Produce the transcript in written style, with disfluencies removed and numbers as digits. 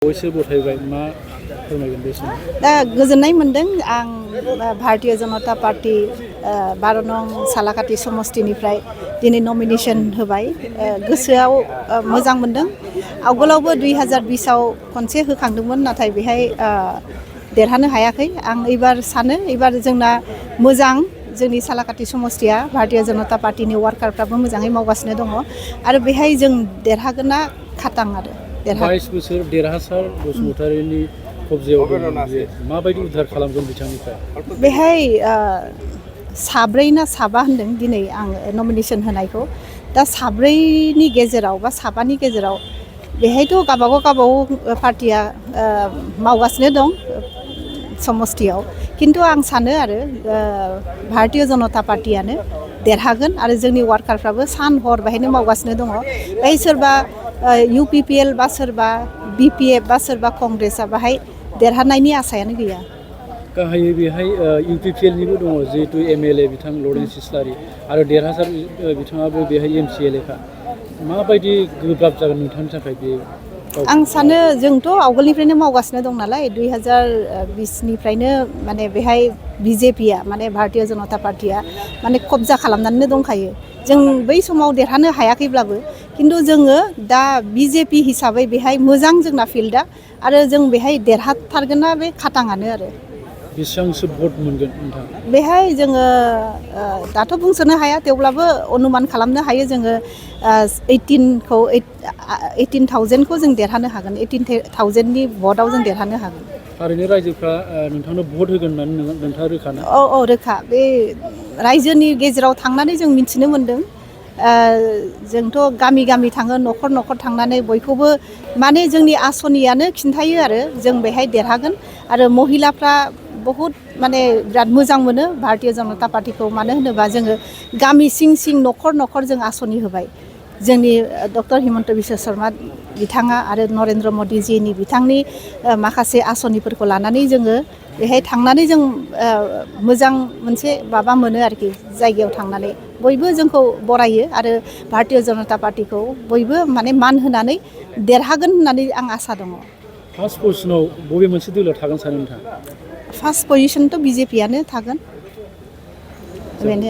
दा गोजोननाय मोनदों आं भारतीय जनता पार्टी 12 नं सालाकाटि समष्टिनिफ्राय दिनै नमिनेशन होबाय गोसोआव मोजां मोनदों आवगोलावबो 2020 आव खनसे होखांदोंमोन नाथाय बेहाय देरहानो हायाखै आं एबार सानो एबार जोंना मोजां जोंनि सालाकाटि समष्टिया भारतीय जनता पार्टीनि वार्कारफ्राबो मोजाङै मावगासिनो दङ आरो बेहाय जों देरहागोना खातां आरो 22 बोसोर देरहासार बसुमतारीनि कब्जायाव माबायदि उद्धार खालामगोन बिथांनिफ्राय बेहाय साब्रै ना साबा होनदों दिनै आं नमिनेशन होनायखौ दा साब्रैनि गेजेराव बा साबानि गेजेराव बेहायथ' गाबागाव पार्टिया मावगासिनो दं समष्टियाव किन्तु आं सानो आरो भारतीय जनता पार्टीयानो देरहागोन आरो जोंनि वार्कारफ्राबो सान हर बेहायनो मावगासिनो दङ बै सोरबा UPPL बा सोरबा BPF बा सोरबा कंग्रेसआ बाहाय देरहानायनि आसायानो गैया गाहायै बेहाय UPPL निबो दङ जिहेतु MLA बिथां लरेन्स इस्लारि आरो देरहासार बिथाङाबो बेहाय MCLA खा माबायदि गोब्राब जागोन नोंथांनि थाखाय बे आं सानो जोंथ' आवगोलनिफ्रायनो मावगासिनो दं नालाय 2020 निफ्रायनो माने बेहाय BJPआ माने भारतीय जनता पार्टीया माने कब्जा खालामनानै दंखायो जों बै समाव देरहानो हायाखैब्लाबो किन्तु जोङो दा BJP हिसाबै बेहाय मोजां जोंना फिल्डआ आरो जों बेहाय देरहाथारगोना बे खाताङानो आरो बेसेबांसो भट मोनगोन नोंथां बेहाय जोङो दाथ' बुंसोनो हाया थेवब्लाबो अनुमान खालामनो हायो जोङो 18,000 खौ जों देरहानो हागोन 18,000 नि भटआव जों देरहानो हागोन थारैनो रायजोफ्रा नोंथांनो भट होगोन होननानै नोंथाङा रोखा ना औ रोखा बे रायजोनि गेजेराव थांनानै जों मिथिनो मोनदों जोंथ' गामि गामि थाङो न'खर थांनानै बयखौबो माने जोंनि आसनियानो खिन्थायो आरो जों बेहाय देरहागोन आरो महिलाफ्रा बहुत माने बिराद मोजां मोनो भारतीय जनता पार्टीखौ मानो होनोबा जोङो गामि सिं न'खर जों आसनि होबाय जोंनि डक्टर हिमन्त बिश्व शर्मा बिथाङा आरो नरेन्द्र मदिजीनि बिथांनि माखासे आसनिफोरखौ लानानै जोङो बेहाय थांनानै जों मोजां मोनसे माबा मोनो आरोखि जायगायाव थांनानै बयबो जोंखौ बरायो आरो भारतीय जनता पार्टीखौ बयबो माने मान होनानै देरहागोन होननानै आं आसा दङ फार्स्ट पजिशनाव बबे मोनसे दोलोआ थागोन सानो नोंथाङा फार्स्ट पजिशनथ' BJPआनो थागोन बेनो